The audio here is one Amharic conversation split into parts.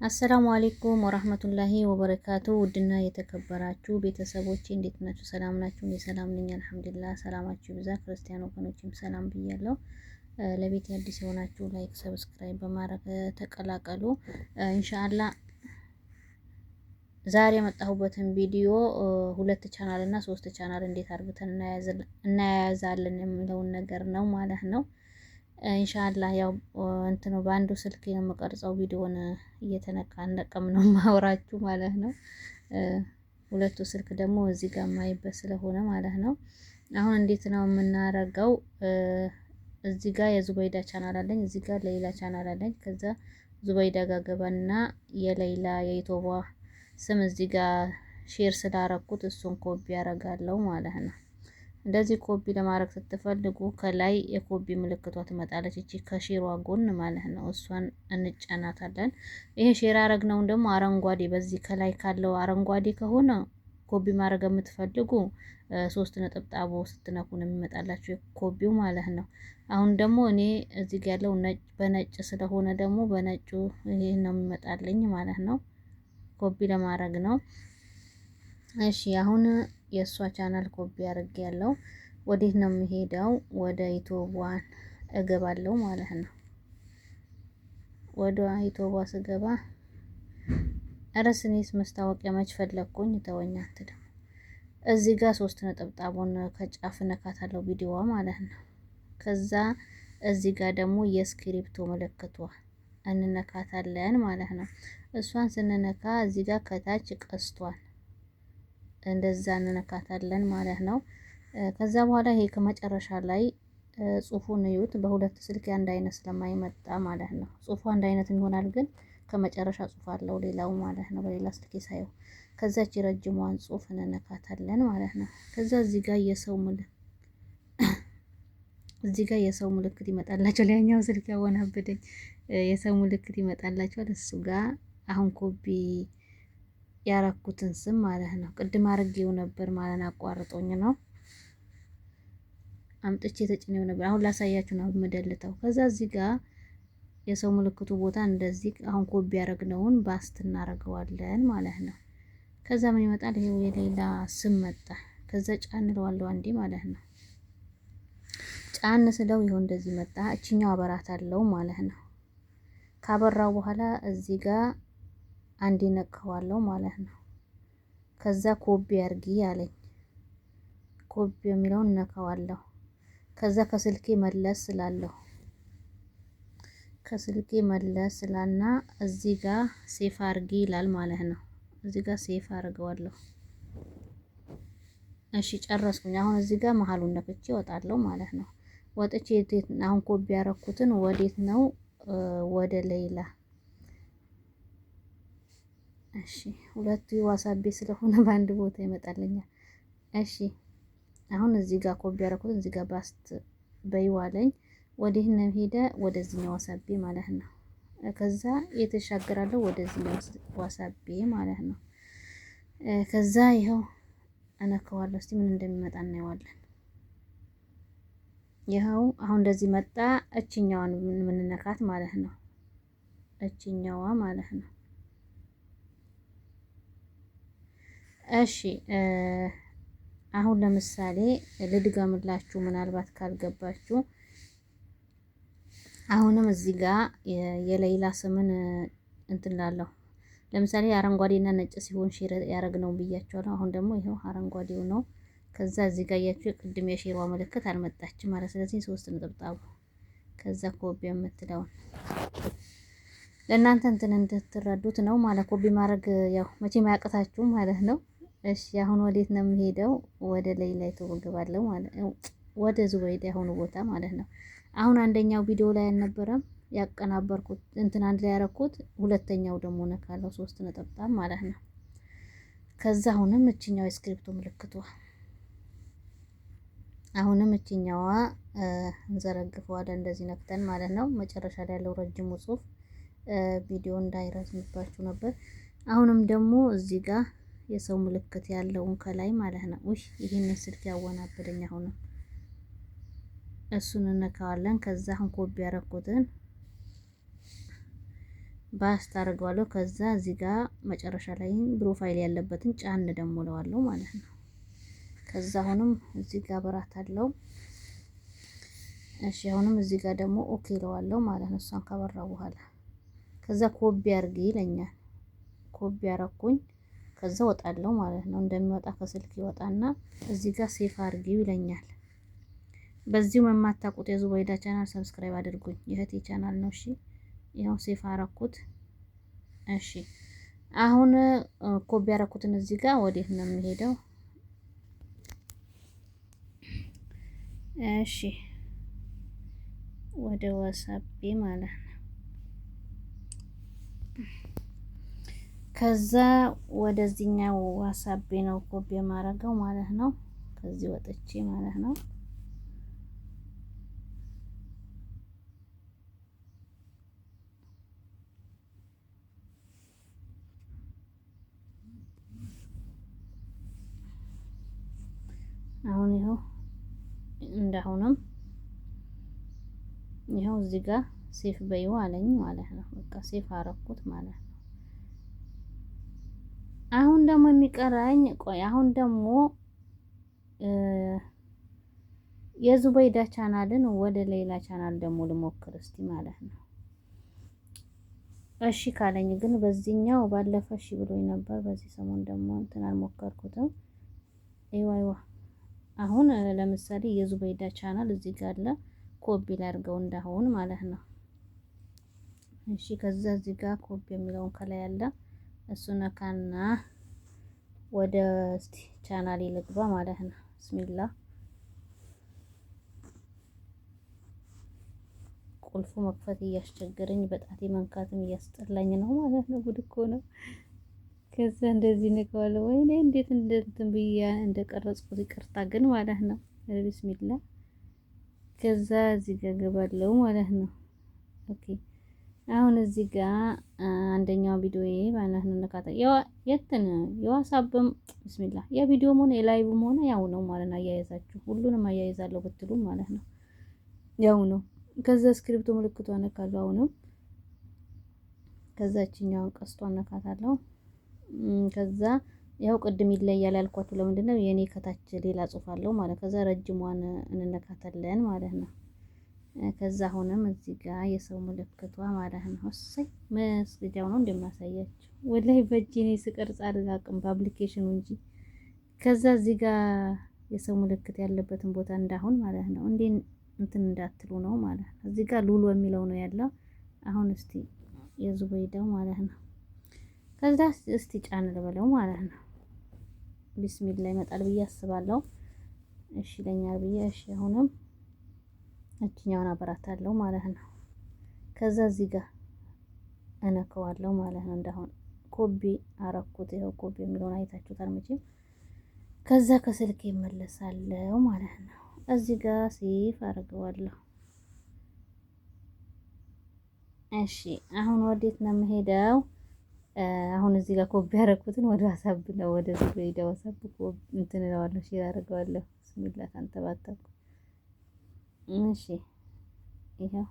السلام عليكم ورحمة الله وبركاته። ውድና የተከበራችሁ ቤተሰቦቼ እንዴት ናችሁ? ሰላም ናችሁ? እኔ ሰላም ነኝ الحمد لله። ሰላማችሁ ይብዛ። ክርስቲያን ወገኖችም ሰላም ብያለሁ። ለቤት አዲስ የሆናችሁ like፣ subscribe በማድረግ ተቀላቀሉ። إن شاء الله ዛሬ የመጣሁበትን ቪዲዮ ሁለት ቻናል እና ሶስት ቻናል እንዴት አርግተን እናያያዛለን የሚለውን ነገር ነው ማለት ነው። إن شاء الله ያው እንትኑ በአንዱ ስልክ ነው የምቀርጸው፣ ቪዲዮን እየተነቃነቀም ነው ማውራችሁ ማለት ነው። ሁለቱ ስልክ ደግሞ እዚህ ጋር የማይበት ስለሆነ ማለት ነው። አሁን እንዴት ነው የምናረገው? እዚህ ጋር የዙበይዳ ቻናል አለኝ፣ እዚህ ጋር ሌላ ቻናል አለኝ። ከዛ ዙበይዳ ጋር ገባና የሌላ የኢትዮቧ ስም እዚህ ጋር share ስላረኩት እሱን ኮፒ ያረጋለሁ ማለት ነው። እንደዚህ ኮፒ ለማድረግ ስትፈልጉ ከላይ የኮፒ ምልክቷ ትመጣለች። እቺ ከ share ዋ ጎን ማለት ነው። እሷን እንጫናታለን። ይሄ share ያረግነውን ደግሞ አረንጓዴ በዚህ ከላይ ካለው አረንጓዴ ከሆነ ኮፒ ማድረግ የምትፈልጉ ሶስት ነጠብጣቦ ስትነኩ ነው የሚመጣላችሁ ኮፒው ማለት ነው። አሁን ደግሞ እኔ እዚህ ጋር ያለው ነጭ በነጭ ስለሆነ ደግሞ በነጩ ይሄ ነው የሚመጣልኝ ማለት ነው። ኮፒ ለማድረግ ነው። እሺ አሁን የእሷ channel copy አድርጌ ያለው ወዴት ነው የሚሄደው? ወደ ዩቲዩቧን እገባለሁ ማለት ነው። ወደ ዩቲዩቧ ስገባ እረስ እኔስ መስታወቂያ መች ፈለግኩኝ? ተወኝ አንተ ደግሞ እዚህ ጋር ሶስት ነጠብጣቡን ከጫፍ ነካታለሁ ቪዲዮዋ ማለት ነው። ከዛ እዚህ ጋር ደግሞ የስክሪፕቶ ምልክቷ እንነካታለን ማለት ነው። እሷን ስንነካ እዚህ ጋር ከታች ቀስቷል እንደዛ እንነካታለን ማለት ነው። ከዛ በኋላ ይሄ ከመጨረሻ ላይ ጽሁፉን እዩት። በሁለት ስልክ አንድ አይነት ስለማይመጣ ማለት ነው። ጽሁፉ አንድ አይነት ይሆናል፣ ግን ከመጨረሻ ጽሁፍ አለው ሌላው ማለት ነው። በሌላ ስልክ ሳየው ከዛች ረጅሟን ጽሁፍ እንነካታለን ማለት ነው። ከዛ እዚህ ጋር የሰው ምልክት እዚህ ጋር የሰው ምልክት ይመጣላቸዋል። ያኛው ስልክ ያወናበደኝ የሰው ምልክት ይመጣላቸዋል። እሱ ጋር አሁን ኮፒ ያረኩትን ስም ማለት ነው። ቅድም አርጌው ነበር ማለት ነው። አቋርጦኝ ነው አምጥቼ ተጭኔው ነበር። አሁን ላሳያችሁ ነው የምደልተው። ከዛ እዚህ ጋር የሰው ምልክቱ ቦታ እንደዚህ አሁን ኮፒ ያረግነውን paste እናረገዋለን ማለት ነው። ከዛ ምን ይመጣል? ይሄው የሌላ ስም መጣ። ከዛ ጫን እለዋለሁ አንዴ ማለት ነው። ጫን ስለው ይኸው እንደዚህ መጣ። እችኛው አበራት አለው ማለት ነው። ካበራው በኋላ እዚህ ጋር አንዴ ነካዋለሁ ማለት ነው። ከዛ ኮፒ አርጊ አለኝ። ኮፒ የሚለውን ነካዋለሁ። ከዛ ከስልኬ መለስ ስላለሁ ከስልኬ መለስ ስላና እዚህ ጋር save አርጊ ይላል ማለት ነው። እዚህ ጋር save አርገዋለሁ። እሺ ጨረስኩኝ። አሁን እዚህ ጋር መሀሉን ነክቼ እወጣለሁ ማለት ነው። ወጥቼ አሁን ኮፒ ያረኩትን ወዴት ነው? ወደ ሌላ እሺ ሁለቱ ዋሳቤ ስለሆነ በአንድ ቦታ ይመጣልኛል። እሺ አሁን እዚህ ጋር ኮፒ ያደረኩት እዚህ ጋር paste በይዋለኝ ወዲህ ነው ሄደ ወደዚህኛው ዋሳቤ ማለት ነው። ከዛ የተሻገራለሁ ወደዚህኛው ዋሳቤ ማለት ነው። ከዛ ይኸው እነካዋለሁ። እስቲ ምን እንደሚመጣ እናየዋለን። ይኸው አሁን እንደዚህ መጣ። እችኛዋን የምንነካት ማለት ነው። እችኛዋ ማለት ነው። እሺ አሁን ለምሳሌ ልድገምላችሁ፣ ምናልባት ካልገባችሁ። አሁንም እዚህ ጋር የሌላ ስምን እንትን ላለሁ ለምሳሌ አረንጓዴና ነጭ ሲሆን share ያረግነው ብያቸዋለሁ። አሁን ደግሞ ይኸው አረንጓዴው ነው። ከዛ እዚህ ጋር ያያችሁ ቅድም የ share ዋ ምልክት አልመጣችም ማለት ስለዚህ ሶስት ነጠብጣቡ ከዛ ኮፒ የምትለውን ለእናንተ እንትን እንድትረዱት ነው ማለት ኮፒ ማድረግ ያው መቼም አያቅታችሁም ማለት ነው። እሺ አሁን ወዴት ነው የምሄደው? ወደ ሌላ እገባለሁ ማለት ነው። ወደ ዙበይዳ የሆኑ ቦታ ማለት ነው። አሁን አንደኛው ቪዲዮ ላይ አልነበረም ያቀናበርኩት እንትን አንድ ላይ ያረኩት፣ ሁለተኛው ደግሞ ነካለው ሶስት ነጠብጣብ ማለት ነው። ከዛ አሁንም እችኛው የስክሪፕቶ ምልክቷ አሁንም እችኛዋ እንዘረግፈዋለን እንደዚህ ነክተን ማለት ነው። መጨረሻ ላይ ያለው ረጅሙ ጽሁፍ ቪዲዮ እንዳይረዝምባችሁ ነበር። አሁንም ደግሞ እዚህ ጋር የሰው ምልክት ያለውን ከላይ ማለት ነው። ውይ ይህንን ስልክ ያወናበደኝ። አሁንም እሱን እነካዋለን። ከዛ አሁን ኮፒ ያረኩትን paste አድርገዋለሁ። ከዛ እዚህ ጋር መጨረሻ ላይ profile ያለበትን ጫን ደግሞ እለዋለሁ ማለት ነው። ከዛ አሁንም እዚህ ጋር በራት አለው። እሺ አሁንም እዚህ ጋር ደግሞ okay እለዋለሁ ማለት ነው። እሷን ካበራ በኋላ ከዛ ኮቢ አርጊ ይለኛል። ኮቢ አረኩኝ። ከዛ ወጣለሁ ማለት ነው። እንደሚወጣ ከስልክ ይወጣና እዚህ ጋር save አርጊው ይለኛል። በዚሁ የማታውቁት የዙበይዳ channel subscribe አድርጉኝ። የእህቴ ቻናል ነው። እሺ ይኸው save አረኩት። እሺ አሁን ኮቢ ያረኩትን እዚህ ጋር ወዴት ነው የሚሄደው? እሺ ወደ ዋትስአፔ ማለት ነው። ከዛ ወደዚህኛው ዋትስአፔ ነው ኮቢ የማረገው ማለት ነው። ከዚህ ወጥቼ ማለት ነው። አሁን ይኸው እንዳሁንም ይኸው እዚህ ጋር save በይው አለኝ ማለት ነው። በቃ save አረኩት ማለት ነው። አሁን ደግሞ የሚቀረኝ ቆይ፣ አሁን ደግሞ የዙበይዳ ቻናልን ወደ ሌላ ቻናል ደግሞ ልሞክር እስቲ ማለት ነው። እሺ ካለኝ ግን በዚህኛው ባለፈ እሺ ብሎኝ ነበር። በዚህ ሰሞን ደግሞ እንትን አልሞከርኩትም። አይዋ አይዋ አሁን ለምሳሌ የዙበይዳ ቻናል እዚህ ጋር አለ። ኮቢ ላድርገው እንዳሁን ማለት ነው። እሺ ከዛ እዚህ ጋር ኮቢ የሚለውን ከላይ አለ እሱ ነካና ወደ እስቲ ቻናል ልግባ ማለት ነው። ብስሚላ ቁልፉ መክፈት እያስቸገረኝ በጣቴ መንካትም እያስጠላኝ ነው ማለት ነው። ጉድ እኮ ነው። ከዛ እንደዚህ ንቀዋለሁ። ወይኔ እንዴት እንትን ብዬ እንደቀረጽኩት ይቅርታ ግን ማለት ነው። ቢስሚላ ከዛ እዚህ ጋር ገባለሁ ማለት ነው። okay አሁን እዚህ ጋር አንደኛው ቪዲዮ ማለት ነው ነካታ የትን የዋትስአፕም ቢስሚላ የቪዲዮም ሆነ የ live ም ሆነ ያው ነው ማለት ነው። አያይዛችሁ ሁሉንም አያይዛለሁ ብትሉ ማለት ነው ያው ነው። ከዛ ስክሪፕቶ ምልክቷ ነካለሁ አሁንም ከዛችኛውን ቀስቷን ነካታለሁ። ከዛ ያው ቅድም ይለያል ያልኳችሁ ለምንድን ነው የኔ ከታች ሌላ ጽሁፍ አለው ማለት ከዛ ረጅሟን እንነካታለን ማለት ነው። ከዛ አሁንም እዚህ ጋር የሰው ምልክቷ ማለት ነው። እሰይ መስገጃው ነው እንደማሳያችሁ ወላሂ በእጄ እኔ ስቀርጽ አላውቅም በ application ኑ እንጂ። ከዛ እዚህ ጋር የሰው ምልክት ያለበትን ቦታ እንዳሁን ማለት ነው እንዴ እንትን እንዳትሉ ነው ማለት ነው። እዚህ ጋር ሉሉ የሚለው ነው ያለው። አሁን እስቲ የዙበይዳው ማለት ነው። ከዛ እስቲ ጫን ልበለው ማለት ነው። ቢስሚላ ይመጣል ብዬ አስባለሁ። እሺ ይለኛል ብዬ እሺ። አሁንም እችኛውን አበራታለሁ ማለት ነው። ከዛ እዚህ ጋር እነከዋለሁ ማለት ነው። እንዳሁን ኮቢ አረኩት። ይኸው ኮቢ የሚለውን አይታችሁታል መቼም። ከዛ ከስልክ ይመለሳለሁ ማለት ነው። እዚህ ጋር save አደርገዋለሁ። እሺ አሁን ወዴት ነው የምሄደው? አሁን እዚህ ጋር ኮፒ ያደረኩትን ወደ ዋትስአፕ ነው ወደ ዙበይዳ ዋትስአፕ እንትን እለዋለሁ፣ share አደርገዋለሁ። ብስሚላ ታንተባተብኩ። እሺ ይኸው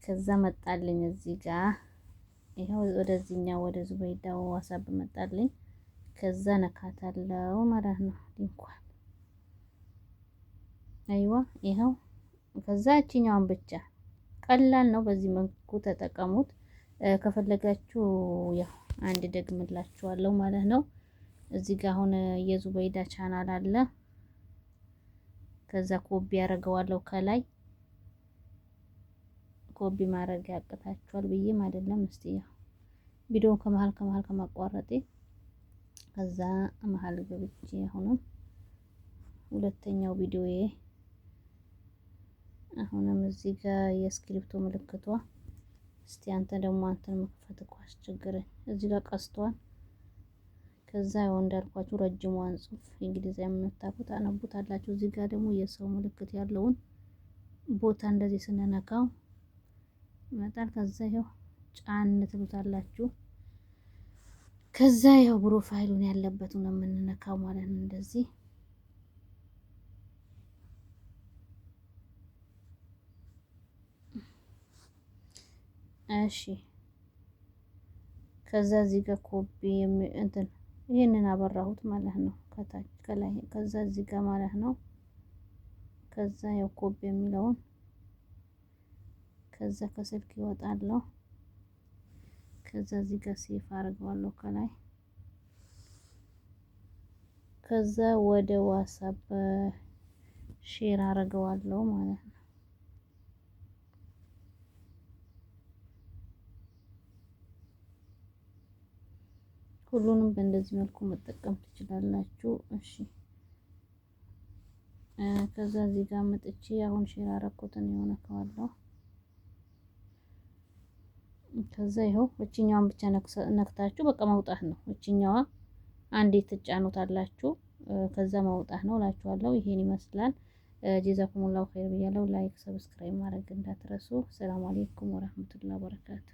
ከዛ መጣልኝ እዚህ ጋር ይኸው ወደዚህኛው ወደ ዙበይዳ ዋትስአፕ መጣልኝ። ከዛ ነካታለው ማለት ነው ሊንኳን አይዋ ይኸው ከዛ እቺኛዋን ብቻ ቀላል ነው። በዚህ መልኩ ተጠቀሙት። ከፈለጋችሁ ያው አንድ ደግምላችኋለሁ ማለት ነው። እዚህ ጋር አሁን የዙበይዳ ቻናል አለ። ከዛ ኮቢ ያደርገዋለሁ ከላይ ኮቢ ማድረግ ያቅታችኋል ብዬም አይደለም። እስቲ ያው ቪዲዮውን ከመሀል ከመሀል ከማቋረጤ ከዛ መሀል ገብቼ አሁንም ሁለተኛው ቪዲዮዬ አሁንም እዚህ ጋር የስክሪፕቶ ምልክቷ እስቲ አንተ ደግሞ አንተን መክፈት እኮ አስቸግረኝ። እዚህ ጋር ቀስቷል። ከዛ ያው እንዳልኳችሁ ረጅሟን ጽሁፍ እንግሊዝኛ የምታውቁት አነቡታላችሁ። እዚህ ጋር ደግሞ የሰው ምልክት ያለውን ቦታ እንደዚህ ስንነካው ይመጣል። ከዛ ይኸው ጫን ትሉታላችሁ። ከዛ ይኸው profile ኡን ያለበትን ነው የምንነካው ማለት ነው እንደዚህ እሺ። ከዛ እዚህ ጋር ኮፒ እንትን ይህንን አበራሁት ማለት ነው። ከታች ከላይ ከዛ እዚህ ጋር ማለት ነው። ከዛ ያው ኮፒ የሚለውን ከዛ ከስልክ ይወጣለሁ። ከዛ እዚህ ጋር save አድርገዋለሁ ከላይ። ከዛ ወደ WhatsApp share አድርገዋለሁ ማለት ነው። ሁሉንም በእንደዚህ መልኩ መጠቀም ትችላላችሁ። እሺ፣ ከዛ እዚህ ጋር መጥቼ አሁን share አረኩትን የሆነ ከዋለሁ። ከዛ ይኸው እችኛዋን ብቻ ነክታችሁ በቃ መውጣት ነው። እችኛዋ አንዴ ትጫኑታላችሁ፣ ከዛ መውጣት ነው እላችኋለሁ። ይሄን ይመስላል። ጀዛኩሙላሁ ኸይር ብያለሁ። Like፣ subscribe ማድረግ እንዳትረሱ። ሰላም አለይኩም ወራህመቱላሂ ወበረካቱ።